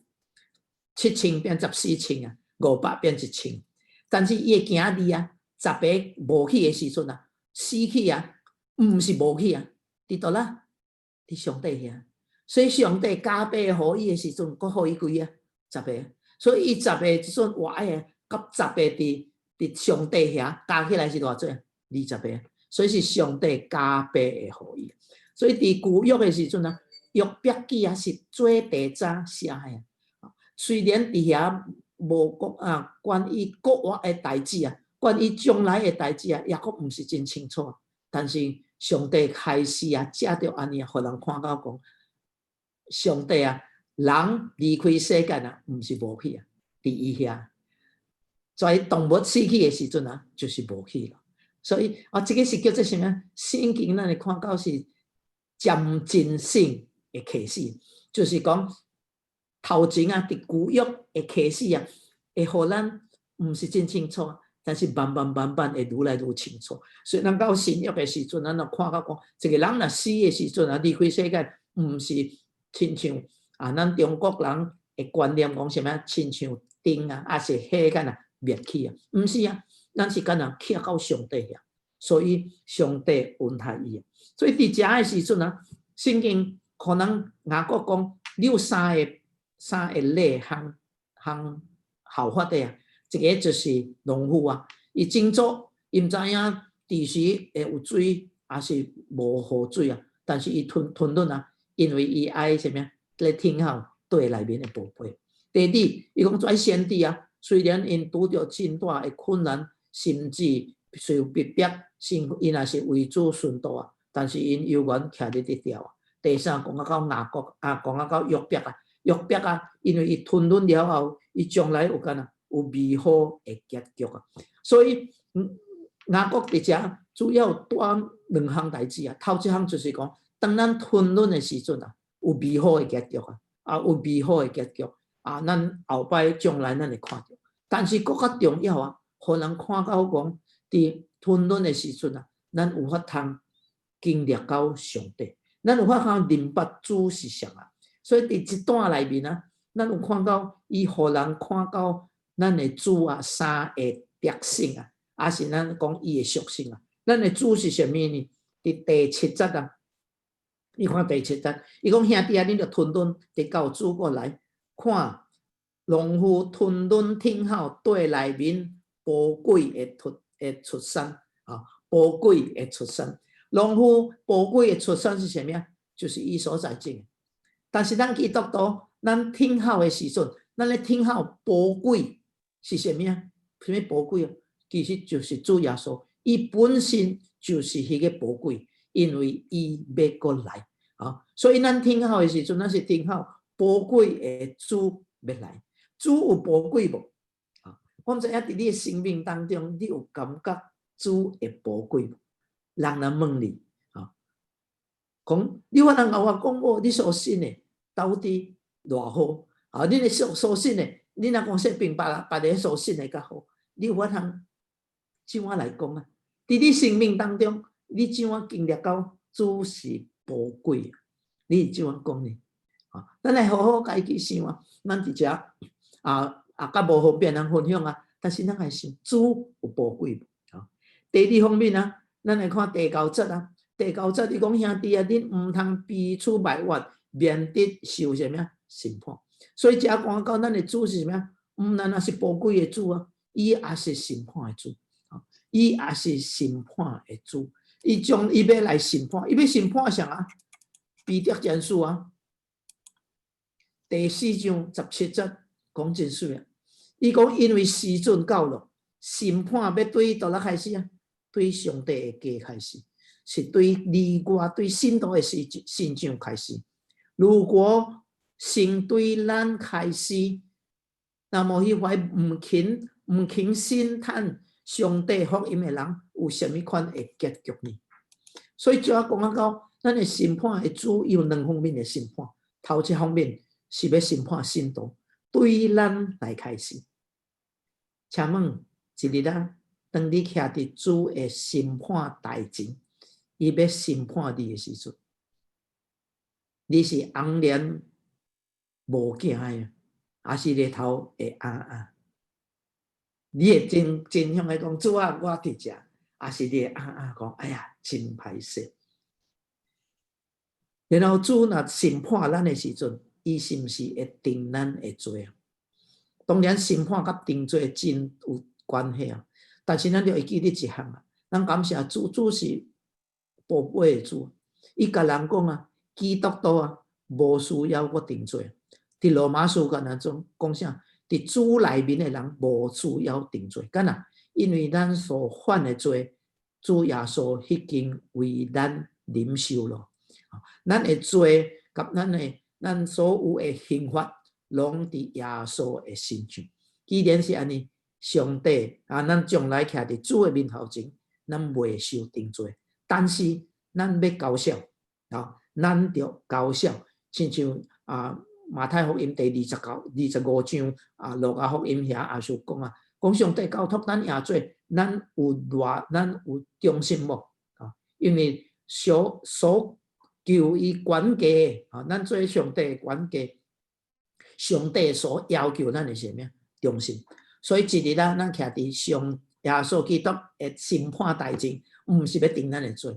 ，7000變14,000啊，500變1000。但是伊的囝兒啊，十個無去的時陣啊，死去啊，毋是無去啊，佇佗啦？佇上帝遐。所以上帝加倍予伊的時陣，閣予伊幾啊？十個。所以伊十個這陣活的，佮十個佇上帝遐加起來是偌濟？20個。所以是上帝加倍會予伊。所以佇舊約的時陣啊，約伯記啊是最第早寫的。雖然佇遐無講啊，關於復活的代誌啊，關於將來的代誌啊，抑閣毋是真清楚。但是上帝開始啊，藉著按呢，予人看到講，上帝啊，人離開世間啊，毋是無去啊，佇伊遐，在動物死去的時陣啊，就是無去了。所以啊，這個是叫做啥物？聖經咱會看到是漸進性的啟示，就是講頭前啊，佇舊約的啟示啊，會予咱毋是真清楚，但是慢慢慢慢會愈來愈清楚。所以咱到新約的時陣，咱就看到講，一個人若死的時陣啊，離開世界，毋是親像啊，咱中國人的觀念講啥物？親像燈啊，抑是火敢若滅去啊？毋是啊，咱是敢若去到上帝遐，所以上帝恩待伊。所以佇遮的時陣啊，聖經可能雅各講，你有三個例項項效法的啊，一個就是農夫啊，伊種作，伊毋知影佇時會有水，抑是無雨水啊，但是伊吞吞忍啊，因為伊愛啥物咧聽候地內面的寶貝。第二，伊講這先知啊，雖然𪜶拄著真大的困難，甚至受逼迫，𪜶也是為主殉道啊，但是𪜶猶原徛佇得牢啊。第三，講啊到雅各啊，講啊到約伯啊，約伯啊，因為伊吞忍了後，伊將來有敢若有美好的結局啊。所以，雅各佇遮主要帶兩項代誌啊。頭一項就是講，當咱吞忍的時陣啊，有美好的結局啊，啊有美好的結局啊，咱後擺將來咱會看著。但是閣較重要啊，予人看到講，佇吞忍的時陣啊，咱有法通經歷到上帝，咱有法通認捌主是誰啊。所以佇這段內面啊，咱有看到伊予人看到咱的主啊三個特性啊，抑是咱講伊的屬性啊。咱的主是啥物呢？佇第七節啊，你看第七節，伊講兄弟啊，恁著吞忍，直到主過來，看農夫吞忍等候地內面寶貴的出產啊，寶貴的出產。農夫寶貴的出產是啥物啊？就是伊所在種。但是咱基督徒，咱等候的時陣，咱咧等候寶貴是啥物啊？啥物寶貴啊？其實就是主耶穌，伊本身就是彼個寶貴，因為伊欲閣來。啊，所以咱聽候的時陣，咱是聽候寶貴的主欲來。主有寶貴無？啊，我毋知影佇你的生命當中，你有感覺主的寶貴無？人來問你，啊，講你有通共我講哦，你所信的到底偌好？啊，你的所信的，你若講說並別個所信的較好，你有法通怎樣來講啊？佇你生命當中，你怎樣經歷到主是寶貴？你是怎樣講呢？啊，咱來好好家己想啊，咱佇遮啊啊，較無方便通分享啊，但是咱來想主有寶貴無？啊，第二方面啊，咱來看第九節啊，第九節伊講兄弟啊，恁毋通彼此埋怨，免得受啥物啊審判。所以遮講到咱的主是啥物啊？毋但若是寶貴的主啊，伊也是審判的主。啊，伊也是審判的主，伊將伊欲來審判，伊欲審判啥啊？彼得前書啊，第四章十七節講真媠啊。伊講因為時陣到了，審判欲對佗落開始啊？對上帝的家開始，是對你我對信徒的信仰開始。如果先對咱開始，那麼彼塊毋肯信嘆上帝福音的人，有啥物款的結局呢？所以就要講到，咱的審判的主有兩方面的審判。頭一方面是欲審判信徒，對咱來開始。請問一日啊，當你徛佇主的審判台前，伊欲審判你的時陣，你是紅臉無驚的，抑是額頭會紅紅？你會真真向伊講主啊，我佇遮，抑是你會紅紅講，哎呀，真歹勢。然後主若審判咱的時陣，伊是毋是會定咱的罪啊？當然審判佮定罪真有關係啊。但是咱著會記得一項啊，咱感謝主，主是寶貝的主，伊共人講啊，基督徒啊，無需要閣定罪。佇羅馬書敢若講講啥？佇主內面的人無需要定罪，敢若因為咱所犯的罪，主耶穌已經為咱忍受咯。咱的罪佮咱所有的刑罰，攏佇耶穌的身上。既然是按呢，上帝啊，咱將來徛佇主的面頭前，咱袂受定罪。但是咱欲交數啊，咱著交數，親像啊馬太福音第29、25章啊，路加福音遐也是講啊，講上帝交託咱耶做，咱有偌，咱有忠心無？啊，因為所求伊管家啊，咱做上帝的管家，上帝所要求咱的是啥物？忠心。所以一日啊，咱徛佇上耶穌基督的審判台前，毋是欲定咱的罪，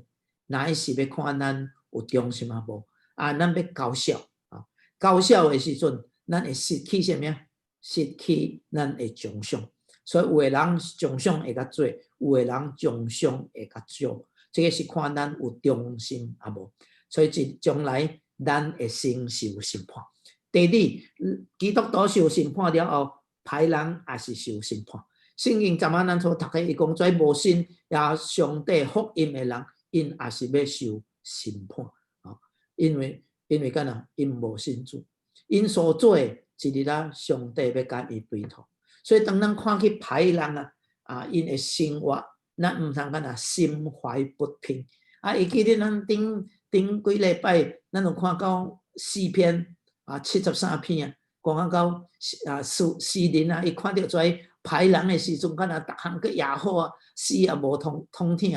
乃是欲看咱有忠心抑無。啊，咱欲交數啊，交數的時陣，咱會失去啥物？失去咱的獎賞。所以有的人獎賞會較濟，有的人獎賞會較少。這個是看咱有忠心抑無。所以這將來咱會先受審判。第二，基督徒受審判了後，歹人也是受審判。聖經昨晚咱所讀的，伊講這無信耶上帝福音的人，𪜶也是欲受審判。啊，因為敢若𪜶無信主，𪜶所做的一日啊，上帝欲共伊追討。所以當咱看去歹人啊，啊，𪜶的生活，咱毋通敢若心懷不平。啊，會記得咱頂頂幾禮拜，咱有看到詩篇啊73篇啊，講到啊詩人啊，伊看著這歹人的時陣，敢若逐項閣也好啊，死也無通通疼。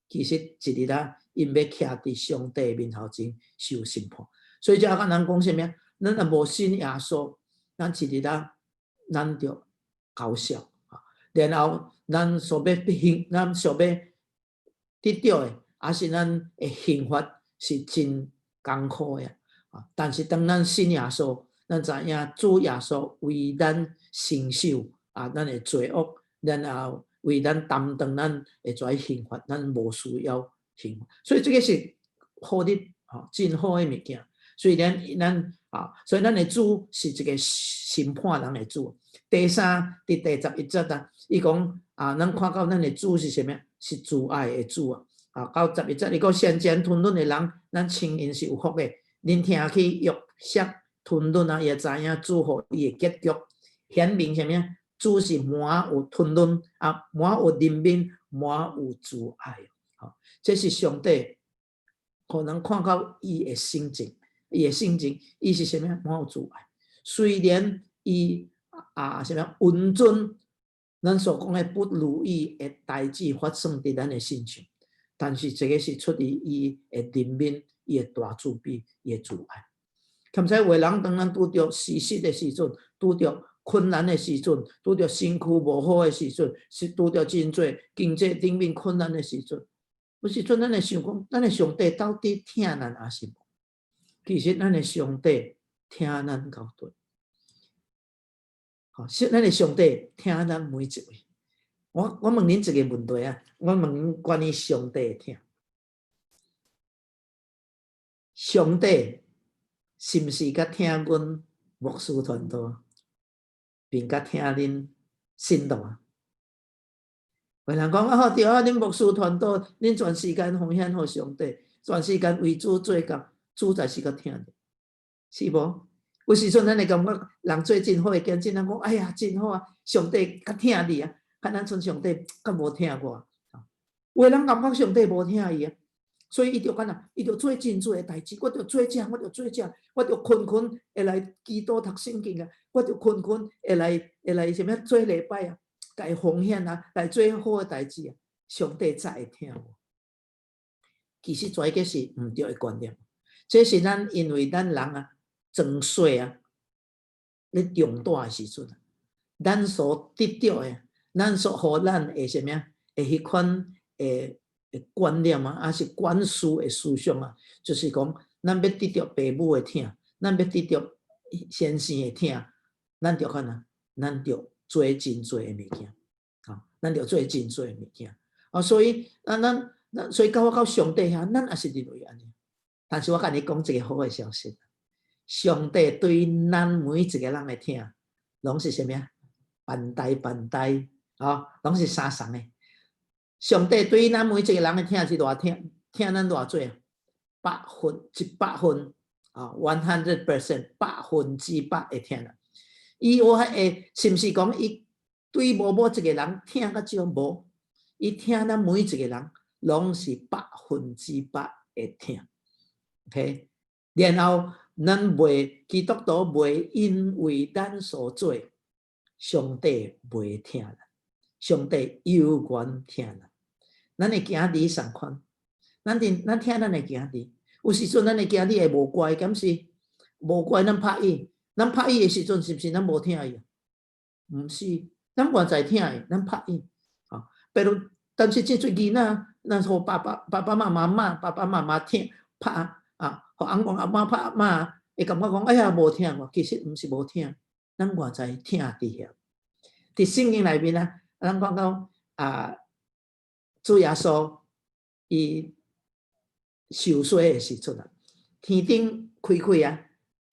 其實一日啊，𪜶欲徛佇上帝面頭前受審判。所以才共咱講啥物啊？咱若無信耶穌，咱一日啊，咱著交數啊。然後咱所欲行，咱所欲得著的，抑是咱的刑罰是真艱苦的啊。但是當咱信耶穌，咱知影主耶穌為咱承受啊，咱的罪惡，然後為咱擔當咱的這刑罰，咱無需要刑罰。所以這個是好的，吼，真好的物件。雖然咱啊，所以咱的主是一個審判人的主。第三，佇第11節啊，伊講啊，咱看到咱的主是啥物？是慈愛的主啊！啊，到十一節，伊講先前吞忍的人，咱稱𪜶是有福的。恁聽去約瑟吞忍啊，伊會知影主予伊的結局，顯明啥物啊？主是滿有吞忍啊，滿有憐憫，滿有慈愛。吼，這是上帝予咱看到伊的性情，伊的性情，伊是啥物啊？滿有慈愛。雖然伊啊啥物允准咱所講的不如意的代誌發生佇咱的身上，但是這个是出於伊的憐憫，伊的大慈悲，伊的慈愛。兼且有的人當咱拄著事實的時陣，拄著困難的時陣，拄著身軀無好的時陣，是拄著真濟經濟頂面困難的時陣，有時陣咱會想講，咱的上帝到底疼咱抑是無？其實咱的上帝疼咱到底。吼，是咱的上帝疼咱每一位。我問恁一個問題啊，我問恁關於上帝的疼，上帝是毋是較疼阮牧師傳道，並較疼恁信徒啊？有人講啊，對啊，恁牧師傳道，恁全時間奉獻予上帝，全時間為主做工，主才是較疼的，是無？有時陣咱會感覺人做真好的見證，人講哎呀真好啊，上帝較疼你啊，較咱賰上帝較無疼我。有的人感覺上帝無疼伊啊，所以伊就按怎，伊就做真濟的代誌，我著做這，我著做這，我著勤勤會來祈禱讀聖經啊，我著勤勤會來啥物做禮拜啊，來奉獻啊，來做好的代誌啊，上帝才會疼我。其實這個是毋對的觀念，這是咱因為咱人啊，從細啊，咧長大的時陣，咱所得著的，咱所予咱的啥物啊，的彼款的觀念啊，抑是灌輸的思想啊，就是講，咱欲得著爸母的疼，咱欲得著先生的疼，咱著按怎，咱著做真濟的物件，啊，咱著做真濟的物件，啊，所以，咱咱咱，所以到我到上帝遐，咱也是認為按呢。但是我共你講一個好的消息，上帝對咱每一個人的疼，攏是啥物啊？萬代萬代，啊，攏是相仝的。上帝對咱每一個人的疼是偌疼，疼咱偌濟啊？100分啊，100%，100%會疼咱。伊有會是毋是講伊對某某一個人疼較少？無，伊疼咱每一個人，攏是百分之百會疼。OK，然後咱袂基督徒袂因為咱所做，上帝袂疼咱，上帝猶原疼咱。咱的囝兒仝款，咱疼咱的囝兒，有時陣咱的囝兒會無乖，敢是無乖，咱拍伊，咱拍伊的時陣，是毋是咱無疼伊？毋是，咱原在疼伊，咱拍伊。啊，比如，但是這陣囡仔，咱予爸爸媽媽罵，爸爸媽媽疼拍啊，予翁公阿嬤拍罵，會感覺講哎呀無疼我，其實毋是無疼，咱原在疼佇遐。佇聖經內面啊，咱講到啊，主耶穌伊受洗的時陣啊，天頂開開啊，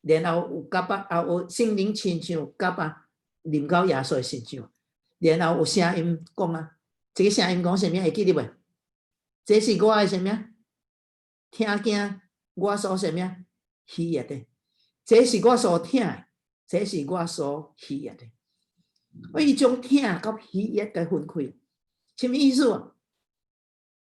然後有鴿仔，啊有聖靈親像鴿仔臨到耶穌的身上，然後有聲音講啊，這个聲音講啥物？會記得袂？這是我的啥物？疼囝，我所啥物？喜悅的，這是我所疼的，這是我所喜悅的。伊將疼佮喜悅共分開，啥物意思啊？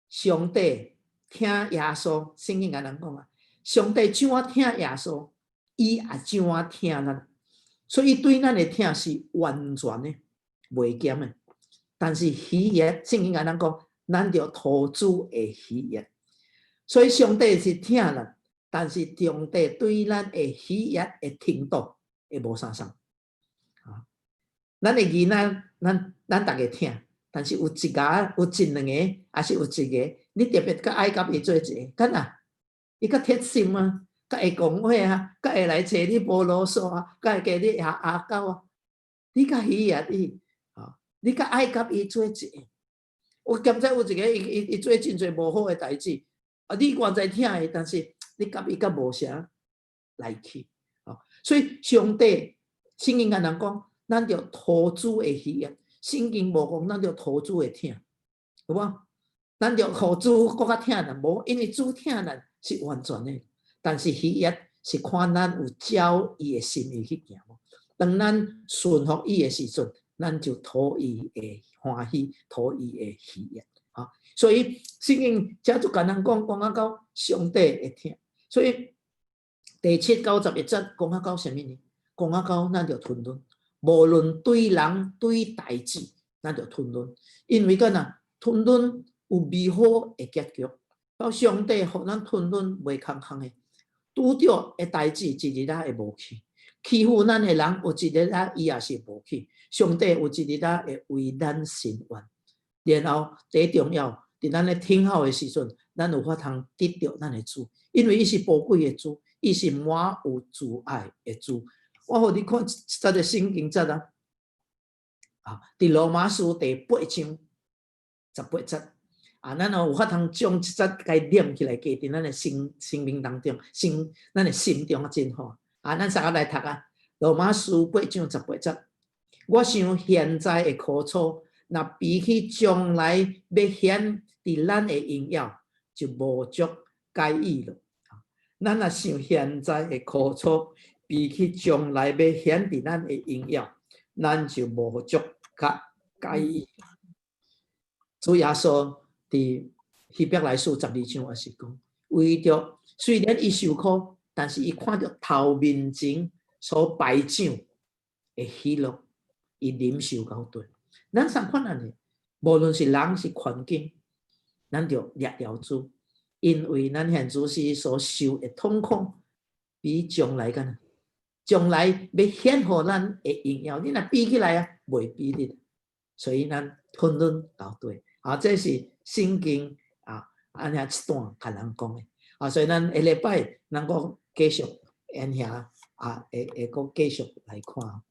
上帝疼耶穌，聖經按呢講啊，上帝怎樣疼耶穌，伊也怎樣疼咱，所以對咱的疼是完全的，袂減的。但是喜悅，聖經按呢講，咱著討主的喜悅。所以上帝是疼咱，但是上帝對咱的喜悅的程度會無相仝。啊，咱的囡仔，咱逐个疼，但是有一个、有一兩个，抑是有一个，你特別較愛佮伊做一个，敢若伊較貼心啊，較會講話啊，較會來揣你無囉嗦啊，較會共你阿狗啊，你較喜悅伊，啊，你較愛佮伊做一个。我感覺有一个，伊做真濟無好的代誌，啊，你原在疼伊，但是你佮伊較無啥來去，啊，所以上帝聖經按呢講，咱著討主的喜悅，聖經無講咱著討主的疼，有無？咱著予主閣較疼咱，無，因為主疼咱是完全的，但是喜悅是看咱有照伊的心意去行無。當咱順服伊的時陣，咱就討伊的歡喜，討伊的喜悅。啊，所以聖經遮足簡單講，講啊到上帝會疼。所以第七到十一節講啊到啥物呢？講啊到咱著吞忍，無論對人對代誌，咱著吞忍，因為敢若吞忍有美好的結局。到上帝予咱吞忍袂空空的，拄著的代誌一日仔會無去，欺負咱的人有一日仔伊也是無去。上帝有一日仔會為咱伸冤。然後第一重要，佇咱咧等候的時陣，咱有法通得著咱的主，因為伊是寶貴的主，伊是滿有慈愛的主。我予你看一節的聖經節啊，啊，佇羅馬書第八章十八節啊，咱有法通將這節共念起來，記佇咱的生命當中，咱的心中啊真好啊。咱三個來讀啊，羅馬書八章十八節，我想現在的苦楚，若比起將來欲顯佇咱的榮耀，就無足介意了。咱若想現在的苦楚，比起將來欲顯佇咱的榮耀，咱就無足介意。主耶穌佇希伯來書12章也是講，為著雖然伊受苦，但是伊看著頭面前所擺上的喜樂，伊忍受到底。咱相款按呢，無論是人是環境，咱就掠牢主，因為咱現此時所受的痛苦，比將來敢若將來欲顯予咱的榮耀，你若比起來啊，袂比得。所以咱吞忍到底啊，這是聖經啊，按呢一段共咱講的啊，所以咱下禮拜咱閣繼續按遐啊，會閣繼續來看。